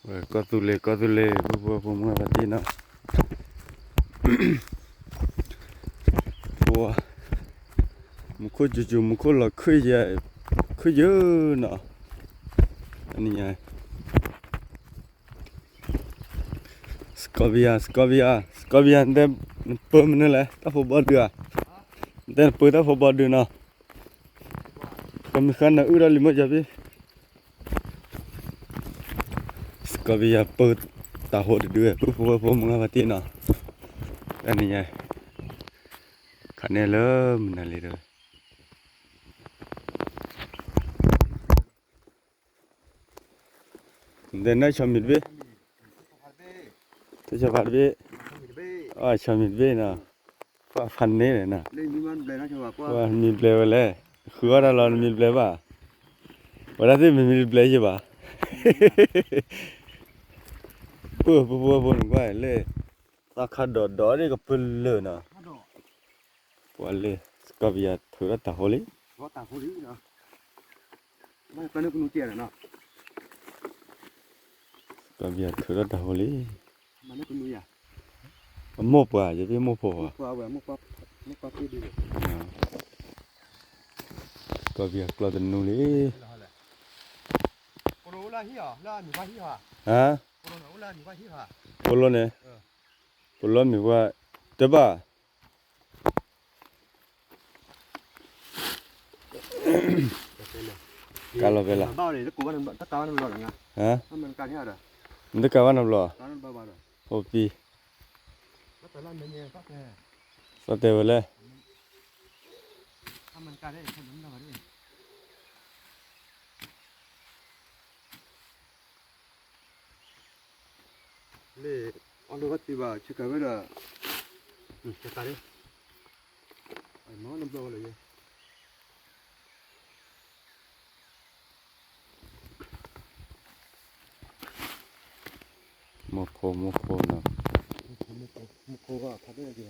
ເອີ ກໍຕຸເລ ກໍຕຸເລ ພວກ ພວກ ພວກເມືອງປາຕີເນາະ ພວກ ມັນໂຄດຈູໆ ມັນໂຄດລະຄືຍະ ຄືຍະເນາະ ອັນນີ້ໄງ ສະກອບເບຍ ສະກອບເບຍ ສະກອບເບຍ ແຕ່ເປີມັນນັ້ນແຫຼະ ຕາໂພບອດເດືອ ແຕ່ເປີຕາໂພບອດເດືອເນາະ ກໍມີຄັນນະ ອືດອາລິມະຈະພີ່ ສະກອບເບຍເປີຕາໂຮດເດືອ ປຸບ ປຸບ ປຸບ ມຶງຫາປາຕີເນາະ ອັນນີ້ໄງ ຄັນແນ່ເລີຍ ມັນນັ້ນເລີຍເດີ ເດີນໄດ້ຊອມມິດເວ ເທດສະບານເວ ອາ ຊອມມິດເວເນາະ ກວ່າພັນນີ້ແຫຼະນະ ເລີຍມີມັນແບນເນາະ ວ່າມີແບນແລ້ວ ຄືວ່າລາວມີແບນວ່າ ວ່າລາວຊິມີແບນຢູ່ຫວາ ເປີ ເປີ ເປີ ເປີ ເປີ ເລີຍ ຕາຄາດອດ ດອດນີ້ກໍເປີເລີຍນະ ວ່າເລີຍ ສະກອບເບຍເທີດຕາໂຮລີ ຕາໂຮລີເນາະ ມາຕາເນກະນູເຈຍເນາະ ສະກອບເບຍເທີດຕາໂຮລີ ມາເນກະນູຢາ ໂມປາ ຢ່າໄປໂມໂພ ໂມປາ ໂມປາ ໂມປາເປີດີ ສະກອບເບຍເທີດຕາໂຮລີ ໂປໂລລະຮີ ລະມີວ່າຮີຫວາ ຮະ ໂປໂລລະມີວ່າຮີຫວາ ໂປໂລເນ ເອີ ໂປໂລມີວ່າ ເຕບາ ກາລະເວລາ ບ້າເລີຍ ຕະການວ່ານ້ຳຫຼໍ່ນະ ຮະ ມັນການເຮັດ ມັນຕະການວ່ານ້ຳຫຼໍ່ ການວ່າບ້າ ໂອປີ ສະເຕວເລີຍ ມັນການເຮັດ ເລ ອອນໂດວັດຕິບາ ເຊກາເວດາ ອືມ ເຊກາເດ ໄອ້ໝໍນ້ຳບລັອກເລີຍ ໂມໂຄ ໂມໂຄເນາະ ໂມໂຄ ໂມໂຄກໍພັດເດີ